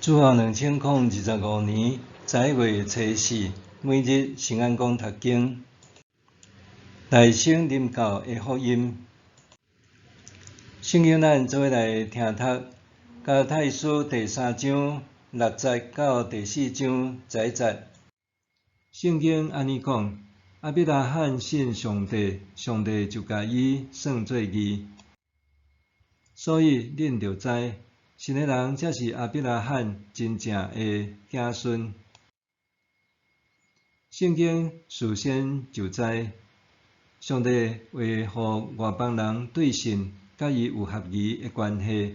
主後2025年11月初四，每日聖安講讀經，內省臨教的福音。聖經咱做伙來聽讀加拉太書第三章六節到第四章11節。聖經按呢講：亞伯拉罕信上帝，上帝就共伊算做義。所以恁著知，信的人才是亞伯拉罕真正的子孫。聖經事先就知，上帝會予外邦人對信佮伊有合宜的關係，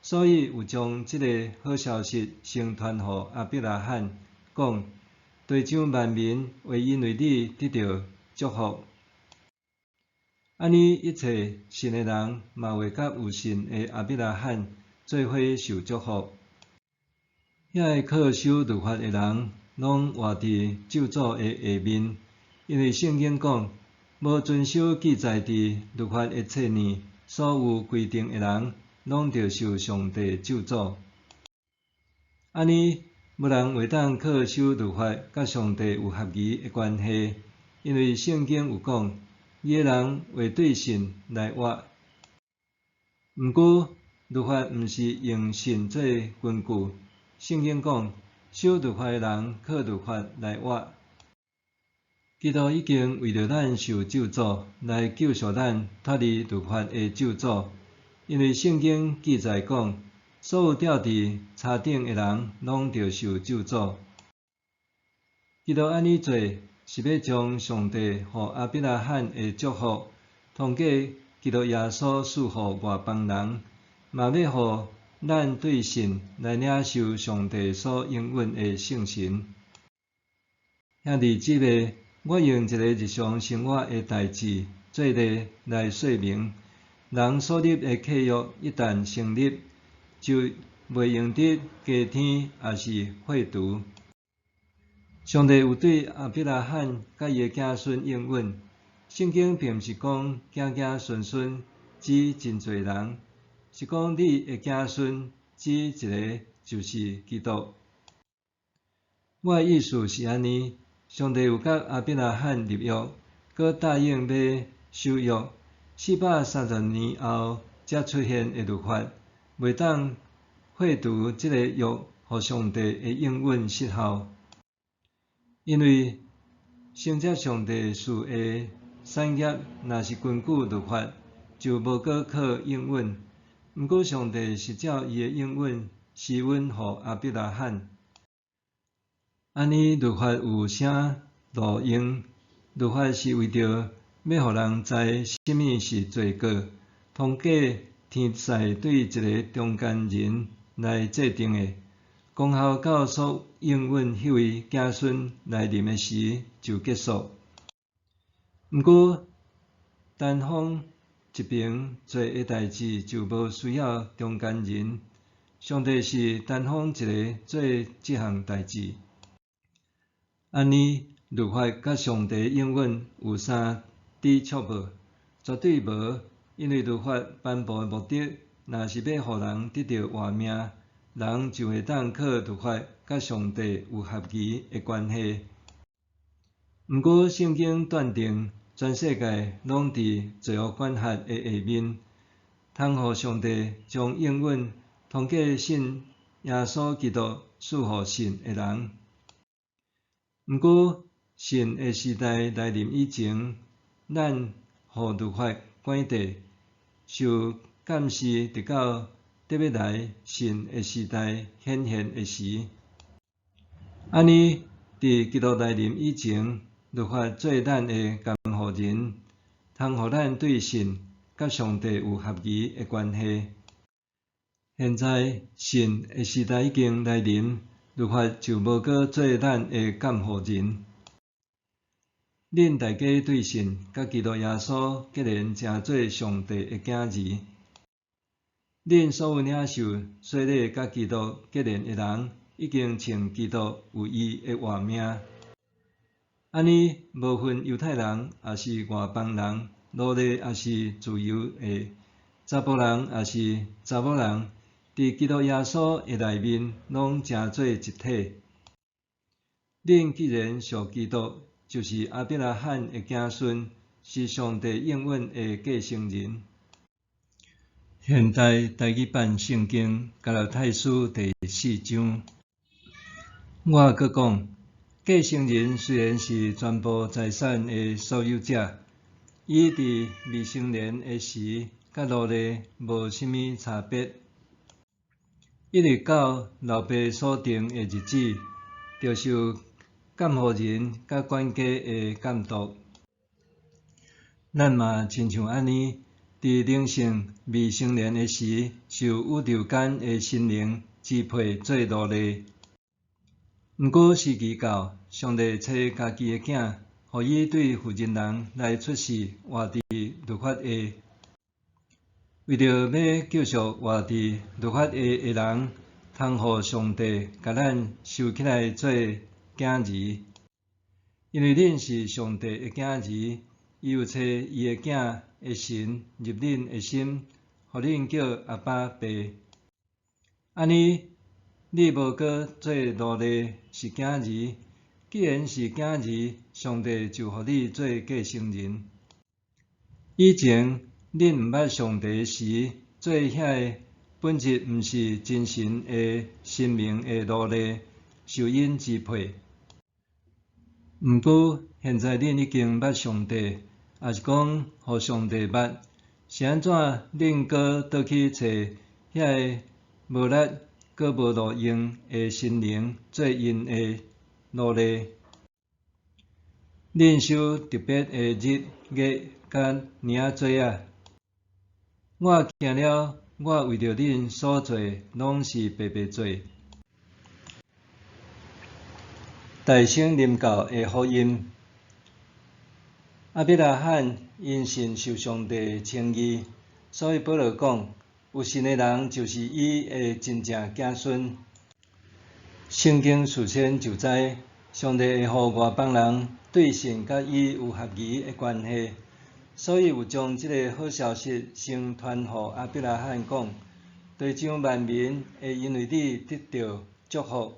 所以有將這个好消息先傳予亞伯拉罕，講：地上萬民會因為你得著祝福。按呢一切信的人，嘛會佮有信的亞伯拉罕做伙受祝福。遐个靠守律法的人，攏活佇咒詛的下面，因為聖經講：無遵守記載佇律法的冊內所有規定的人，攏著受上帝咒詛。按呢，無人會當靠守律法佮上帝有合宜的關係，因為聖經有講：義的人會對信來活。毋過，律法毋是用信做根據，聖經講：守律法的人靠律法來活。基督已經為著咱受咒詛，來救贖咱脫離律法的咒詛。因為聖經記載講：所有吊佇柴頂的人，攏著受咒詛。基督按呢做，是欲將上帝予亞伯拉罕的祝福，通過基督耶穌賜予外邦人，嘛欲予咱對信來領受上帝所應允的聖神。兄弟姊妹，我用一个日常生活的代誌做例來說明：人所立的契約一旦成立，就袂用得加添抑是廢除。上帝有對亞伯拉罕佮伊的子孫應允，聖經並毋是講子子孫孫指真濟人，是講你的子孫指一个，就是基督。我的意思是按呢：上帝有佮亞伯拉罕立約，閣答應欲守約，430年後才出現的律法，袂當廢除這个約，予上帝的應允失效。因為承接上帝賜的產業，若是根據律法，就無閣靠應允。毋過上帝是照伊的應允施恩予亞伯拉罕。按呢律法有啥路用？律法是為著欲予人知啥物是罪過，通過天使對一个中間人來制定的，功效到所應允彼位子孫來臨的時就結束。毋過單方一爿做的代誌就無需要中間人，上帝是單方一个做這項代誌。按呢，律法佮上帝應允有啥抵觸無？絕對無，因為律法頒布的目的，若是欲予人得著活命，人就會當靠律法佮上帝有合宜的關係。毋過聖經斷定，全世界攏佇罪惡管轄的下面，通予上帝將應允通過信耶穌基督賜予信的人。毋過，信的時代來臨以前，咱予律法管制，受監視，直到得欲來信的時代顯現的時。按呢，佇基督來臨以前，律法做咱的監護人，通予咱對信佮上帝有合宜的關係。現在信的時代已經來臨，律法就無閣做咱的監護人。恁大家對信佮基督耶穌結連成做上帝的囝兒。恁所有領受洗禮佮基督結連的人，已經穿基督有伊的活命。按呢，無分猶太人，抑是外邦人，奴隸抑是自由的，查埔人抑是查某人，佇基督耶穌的內面攏成做一體。恁既然屬基督，就是亞伯拉罕的子孫，是上帝應允的繼承人。現代台語版聖經加拉太書第四章，我閣講，繼承人雖然是全部財產的所有者，伊佇未成年的時，佮奴隸無啥物差別，一直到老爸所定的日子，著受監護人佮管家的監督。咱嘛親像按呢，佇靈性未成年的時，受宇宙間的神靈支配做奴隸。毋過時機到，上帝差家己的囝，予伊對婦人人來出世，活佇律法下，為著欲救贖活佇律法下的人，通予上帝共咱收起來做囝兒。因為恁是上帝的囝兒，伊有差伊的囝的神入恁的心，予恁叫阿爸爸。按呢，你無閣做奴隸，是囝兒。既然是囝兒，上帝就予你做繼承人。以前恁毋捌上帝時，做遐個本質毋是真神的神明的奴隸，受𪜶支配。毋過現在恁已經捌上帝，抑是講予上帝捌，是按怎恁閣倒去揣遐个無力閣無路用的神靈做𪜶的奴隸？恁守特別的日、月佮年仔節仔。我驚了，我為著恁所做，攏是白白做。大乘臨到的福音，亞伯拉罕因信受上帝稱義，所以保羅講，有信的人就是伊的真正子孫。聖經事先就知，上帝會予外邦人對信佮伊有合宜的關係，所以有將這个好消息先傳予亞伯拉罕講，地上萬民會因為你得著祝福。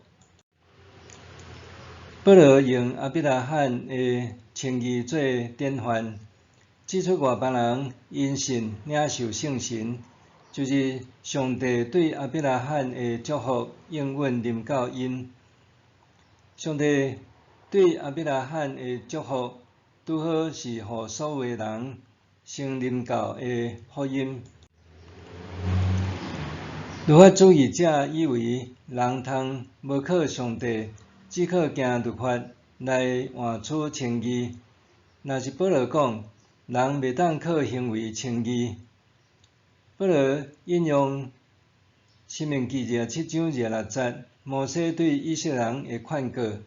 保羅用亞伯拉罕的稱義做典範，指出外邦人因信領受聖神，就是上帝對亞伯拉罕的祝福應允臨到𪜶。上帝對亞伯拉罕的祝福，拄好是予所有的人先臨到的福音。律法主義者以為人通無靠上帝，只靠行律法來換取稱義。若是保羅講，人袂當靠行為稱義。保羅引用申命記27章26節，摩西對以色列人的勸告，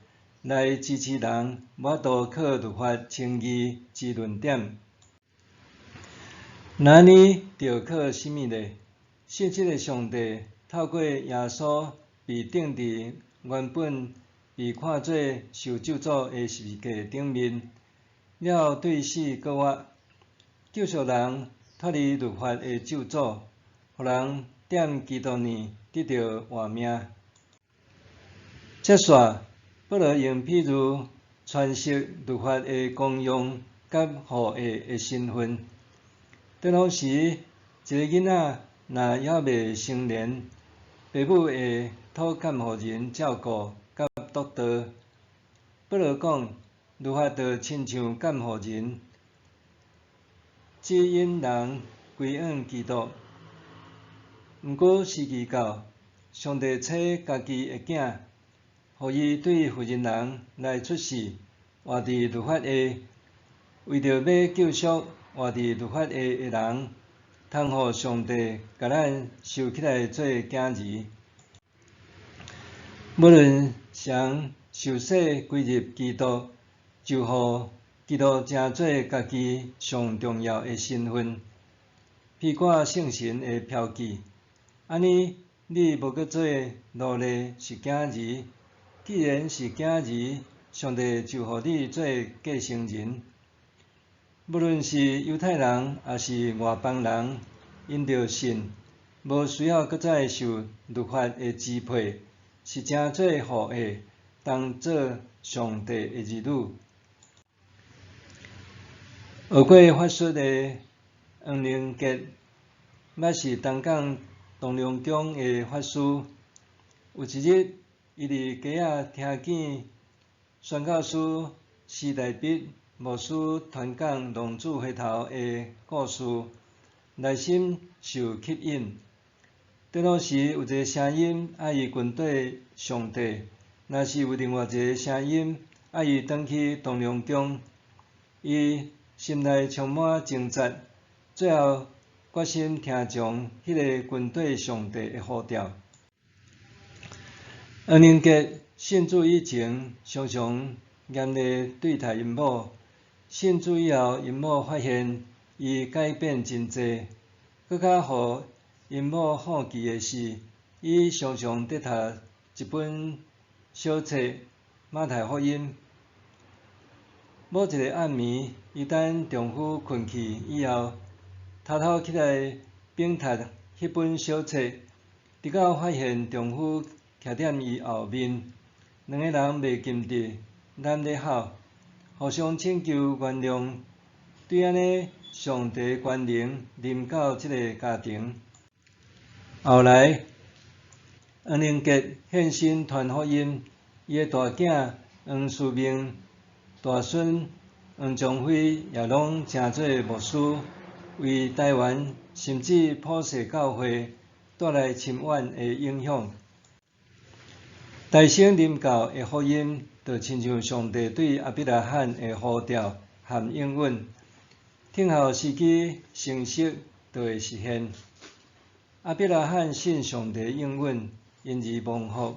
來支持人無法度靠律法稱義之論點。若按呢，著靠啥物呢？信實的上帝透過耶穌被釘佇原本被看做受咒詛的十字架頂面，了後對死閣活，救贖人脫離律法的咒詛，予人踮基督內得著活命。接續，保羅用譬喻詮釋律法的功用佮後裔的身份。當時，一个囡仔若猶未成年，爸母會託監護人照顧佮督導。保羅講，律法就親像監護人，指引人歸向基督。毋過時機到，上帝差家己的囝，予伊對婦人人來出世，活佇律法下，為著欲救贖活佇律法下的人，通予上帝共咱收起來做囝兒。無論誰受洗歸入基督，就予基督成做家己上重要的身份，披掛聖神的標記。按呢，你無閣做奴隸，是囝兒。既然是囝兒，上帝就予你做繼承人。無論是猶太人，抑是外邦人，因著信，無需要閣再受律法的支配，是成做後裔，當做上帝的兒女。學過法術的黃寧傑，捌是東港東龍宮的法師。有一日，伊佇街仔聽見宣教師施大必牧師傳講浪子回頭的故事，內心受吸引。轉好時有一个聲音愛伊跟綴上帝，若是有另外一个聲音愛伊轉去東龍宮，伊心內充滿掙扎，最後決心聽從彼个跟綴上帝的呼召。黃寧傑信主以前，常常嚴厲對待𪜶某；信主以後，𪜶某發現伊改變真濟。閣較予𪜶某好奇的是，伊常常佇讀一本小冊《馬太福音》。某一个暗暝，伊等丈夫睏去以後，偷偷起來反讀彼本小冊，直到發現丈夫徛踮伊後面，兩个人袂禁得攬咧吼，互相請求原諒。對按呢，上帝權能臨到這个家庭。後來，黃寧傑獻身傳福音，伊的大囝黃思明、大孫黃長輝也攏成做牧師，為台灣甚至普世教會帶來深遠的影響。大乘臨教的福音，就親像上帝對亞伯拉罕的呼召和應允，等候時機成熟，就會實現。亞伯拉罕信上帝應允，因而蒙福。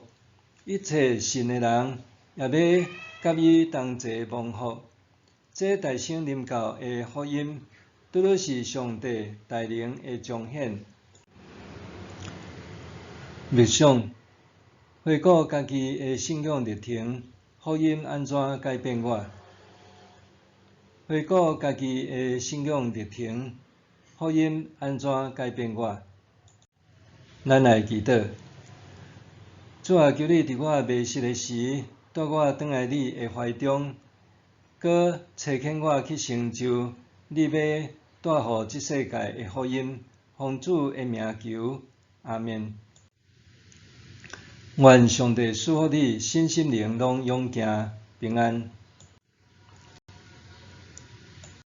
一切信的人，也欲佮伊同齊蒙福。這大乘臨教的福音，拄好是上帝大能的彰顯。默想，回顧家己的信仰歷程，福音按怎改變我？回顧家己的信仰歷程，福音按怎改變我？咱來祈禱。主啊，求你佇我迷失的時，帶我轉來你的懷中，閣差遣我去成就你欲帶予這世界的福音。奉主的名求，阿們。願上帝賜福你，身心靈攏勇健平安。